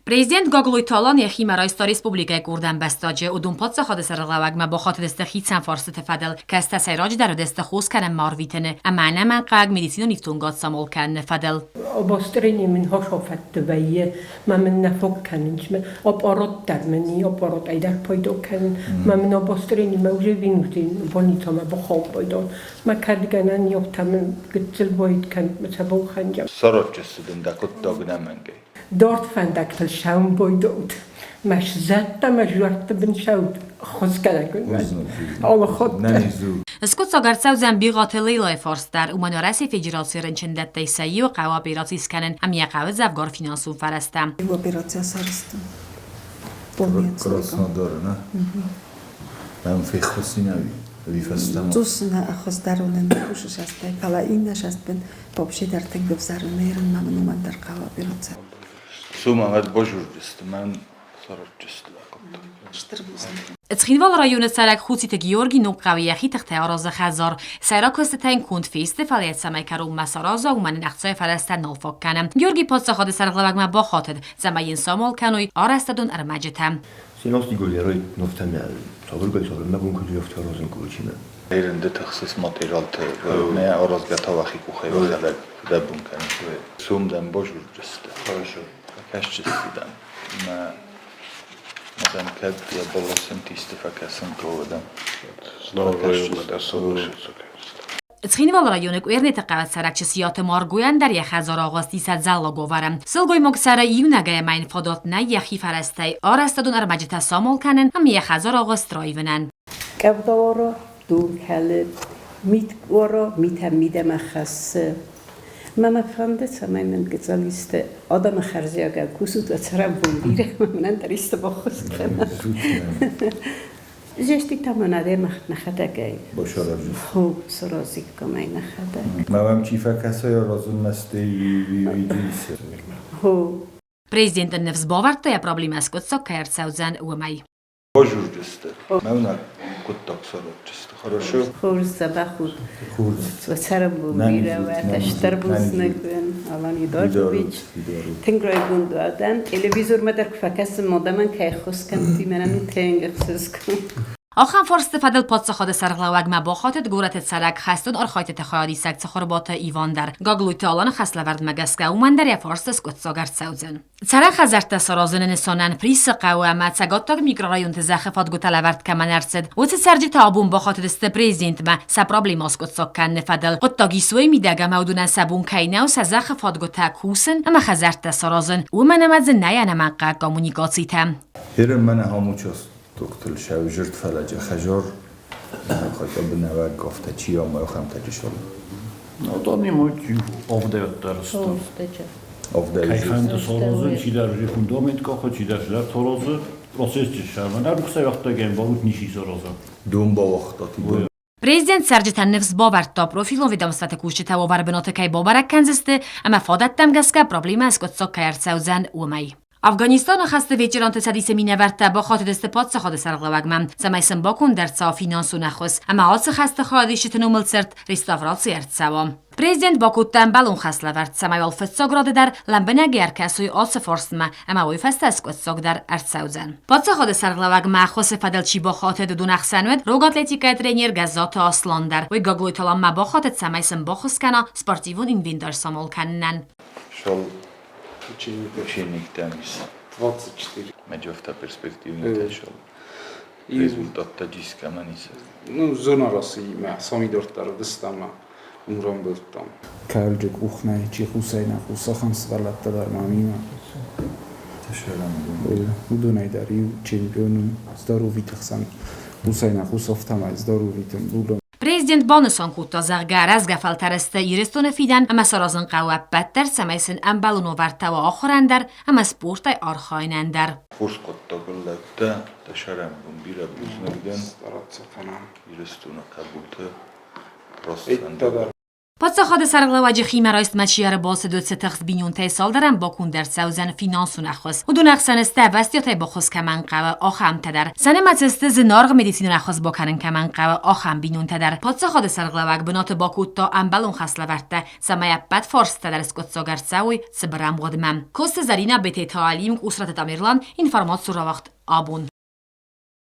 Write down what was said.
Президент Гаглойты Алан йӕхимӕ райста республикӕйы къорд ӕмбӕстаджы, уыдон паддзахады сӕргълӕууӕгмӕ бахатыдысты хицӕн фарстыты фӕдыл, кӕцытӕ сӕйраджыдӕр уыдысты хос кӕнынмӕ арвитыны ӕмӕ ӕнӕмӕнгхъӕуӕг медицинон ифтонгад самал кӕныны фӕдыл. Обострение мын хософӕтты вӕййы, ма мын нӕ фог кӕнынц. Аппарат дӕр мын и, аппаратӕй дӕр пайда кӕнын. Ма мын обострение мӕ уже винудин больницамӕ бахауд Ма кӕд гӕнӕн ёгътӕ мын гыццыл бойд кӕн, цӕбыл хӕнджа. Сороччы дын дӕ хъуыддаг нӕмӕнгӕй. Дард фӕндӕгтыл сӕмбойдоут. Мӕ зӕдтӕ мӕ зуӕртты бын сӕут хуызгӕнӕг Алыхатт. Скъуыддзаг ӕрцӕудзӕн Бигъаты Лейлайы фарст дӕр, уымӕн Уӕрӕсейы Федерацийы рынчындӕттӕй сӕ иуы хъӕуы операци скӕнын ӕмӕ йӕ хъӕуы дзӕвгар финансон фӕрӕзтӕ. Иу операци сарӕзтам. Краснодары, нӕ? Ӕм феххуысинӕви? Ӕви фӕстӕмӕ? Цъус нӕ ӕххуысдарунӕн кусы састӕй, фӕлӕ иннӕ састбын вообще дӕр тынг ӕвзарын ерын ма мын уымӕн дӕр хъӕуы операци. Цума мӕ базурдысты, мӕн сарӕдджысты акодтой. Стыр бузныг. Цхинвалы районы цӕрӕг Хуциты Георгий Ногхъӕуы йӕхи тыхтӕй аразы хӕдзар. Сӕйраг куыстытӕ йын конд фесты, фӕлӕ йӕ цӕмӕй кӕронмӕ сараза, уымӕн ын ӕхцайы фӕрӕзтӕ нал фаг кӕны. Георгий паддзахады сӕргълӕууӕгмӕ бахатыд, цӕмӕй йын самал кӕной арӕзтадон ӕрмӕджытӕ. Ерынды тыхсыс материалты нӕ аразгӕ тавахи къухӕй вахӕдӕг фыдӕбон кӕны. Сом дӕм базурджысты. Хорошо. Фӕкӕсджысты дӕм. Мӕ мадам кӕд йӕ баласын тисты фӕкӕсын хъӕуы дӕм. Цхинвалы районы Къуернеты хъӕуы цӕрӕг Чысиаты Маргойӕн дӕр йӕ хӕдзар агъуыст ис ӕдзӕллаговӕры. Сылгоймаг цӕры иунӕгӕй ӕмӕ йын фадат нӕй йӕхи фӕрӕзтӕй арӕзтадон ӕрмӕджытӕ самал кӕнын ӕмӕ йӕ хӕдзар агъуыст раивынӕн. Къӕвда уара, дон кӕлы, мит уара, митӕн мидӕмӕ хӕссы. Мӕ мӕ фӕнды, цӕмӕй мын гыццыл исты адӕмы хӕрзиагӕн кусут, уӕ цӕрӕнбон бирӕ, ӕмӕ мын ӕндӕр исты баххуыс кӕнат. Зӕсти та мын адӕймаг нӕхӕдӕгӕй саразиккам ӕй нӕхӕдӕг. Ма уӕм чи фӕкӕса аразынмӕ стӕй видеоисы. Президент ын ныфс бавӕрдта, йӕ проблемӕ скъуыддзаг кӕй ӕрцӕудзӕн, уымӕй. Базурдысты. Мӕнӕ хъуыддаг саразджысты. Хорошо? Хорз дзӕбӕх ут. Цӕрӕнбон бирӕ уӕд, стыр бузныг уын, Алан Эдуардович. Тынг райгонд уӕ Телевизормӕ дӕр куы фӕкӕсын, мадӕмӕн кӕй ӕххуыс кӕнут, уый мӕнӕн у тынг ӕхсызгон. Ахӕм фарсты фӕдыл паддзахады сӕргълӕууӕгмӕ бахатыд горӕты цӕрӕг хӕстон архайдтыты хайадисӕг Цыхуырбаты Иван дӕр. Гаглойты Аланы хӕслӕвӕрдмӕ гӕсгӕ уымӕн дӕр йӕ фарсты скъуыддзаг ӕрцӕудзӕн. Цӕрӕн хӕдзӕрттӕ саразыны нысанӕн Присы хъӕуы ӕмӕ цӕгаттаг микрорайонты зӕххы фадгуытӕ лӕвӕрд кӕмӕн ӕрцыд, уыцы цӕрджытӕ абон бахатыдысты президентмӕ сӕ проблемӕ аскъуыддзаг кӕныны фӕдыл. Хъуыддаг ис уый мидӕг ӕмӕ уыдонӕн сӕ бон кӕй нӕу сӕ зӕххы фадгуытӕ кусын ӕмӕ хӕдзӕрттӕ саразын, уымӕн ӕмӕ дзы нӕй ӕнӕмӕнгхъӕуӕг коммуникацитӕ. Ерын мӕнӕ ам участоктыл сӕвзӕрд фӕлӕджы хӕзар хотя бы нӕуӕг афтӕ чи ӕмӕ ахӕмтӕ чысыл. Ну, там ему овдӕттӕрсты. Кӕй сорозы, чидӕр же фундамент къахы, чидӕр чидӕр сорозы, процесс чысӕмӕн, ӕрухсӕй ӕмбалут ничи сорозы. Дон бауагъта тибон. Президент цӕрджытӕн ныфс бавӕрдта, профилон ведомствӕты кусджытӕ уавӕры бынаты кӕй бабӕрӕг кӕндзысты ӕмӕ фадӕттӕм гӕсгӕ проблемӕ скъуыддзаг кӕй ӕрцӕудзӕн, уымӕй. Афганистаны хӕсты ветеранты цӕдисы минӕвӕрттӕ бахатыдысты паддзахады сӕргълӕууӕгмӕ, цӕмӕй сын баконд ӕрцӕуа финансон ӕххуыс ӕмӕ ацы хӕсты хайадисджыты номыл цырт реставраци ӕрцӕуа. Президент бакодта ӕмбӕлон хӕслӕвӕрд, цӕмӕй уал фыццаг рады дӕр лӕмбынӕг ӕркӕсой ацы фарстмӕ ӕмӕ уый фӕстӕ скъуыддзаг дӕр ӕрцӕудзӕн. Паддзахады сӕргълӕууӕгмӕ ӕххуысы фӕдыл чи бахатыд, уыдон ӕхсӕн уыд рог атлетикӕйы тренер Гӕззаты Аслан дӕр. Уый Гаглойты Аламмӕ бахатыд, цӕмӕй сын баххуыс кӕна спортивон инвентарь самал кӕнынӕн. Шел ученик там из 24. Меджофта перспективный шел. Результатта дискаман ис. Ну, зонарасы мӕ самидорттар дыстама умрамбылдтам. Кӕлджы къухнӕй чи хъусӕй нӕ хъусы, ахӕм сывӕллӕттӕ дӕр ма мимӕ. Уыдонӕй дӕр иу чемпион у здоровиты хсӕн. Хъусӕй нӕ хъусы, афтӕмӕй здоровиты мбулы. Президент банысан кодта, зӕгъгӕ, рӕзгӕ фӕлтӕр сты Ирыстоны фидӕн ӕмӕ саразын хъӕуы ӕппӕт дӕр, цӕмӕй сын ӕмбӕлон уавӕртӕ уа ахуырӕн дӕр ӕмӕ спортӕй архайынӕн дӕр. Хорз хъуыддагыл лӕгтӕ, дӕ сӕрӕнбон бирӕ бузныг дӕн. Стараться кӕнӕм. Ирыстоны хъӕбулты рӕстфӕндаг. Паддзахады сӕргълӕууӕджы химӕрайстмӕ чи ӕрбацыд, уыцы тыхст бинонтӕй цалдӕрӕн баконд ӕрцӕудзӕн финансон ӕххуыс. Уыдон ӕхсӕн сты, ӕвӕстиатӕй баххуыс кӕмӕн хъӕуы, ахӕмтӕ дӕр. Сӕ нымӕцы сты, зынаргъ медицинон ӕххуыс бакӕнын кӕмӕн хъӕуы, ахӕм бинонтӕ дӕр. Паддзахады сӕргълӕууӕг бынаты бакодта ӕмбӕлон хӕслӕвӕрдтӕ, цӕмӕй ӕппӕт фарстытӕ дӕр скъуыддзаг ӕрцӕуой цыбыр ӕмгъуыдмӕ. Коцты Зӕринӕ, Бететы Алим, Къусраты Тамерлан, информацион рауагъд абон.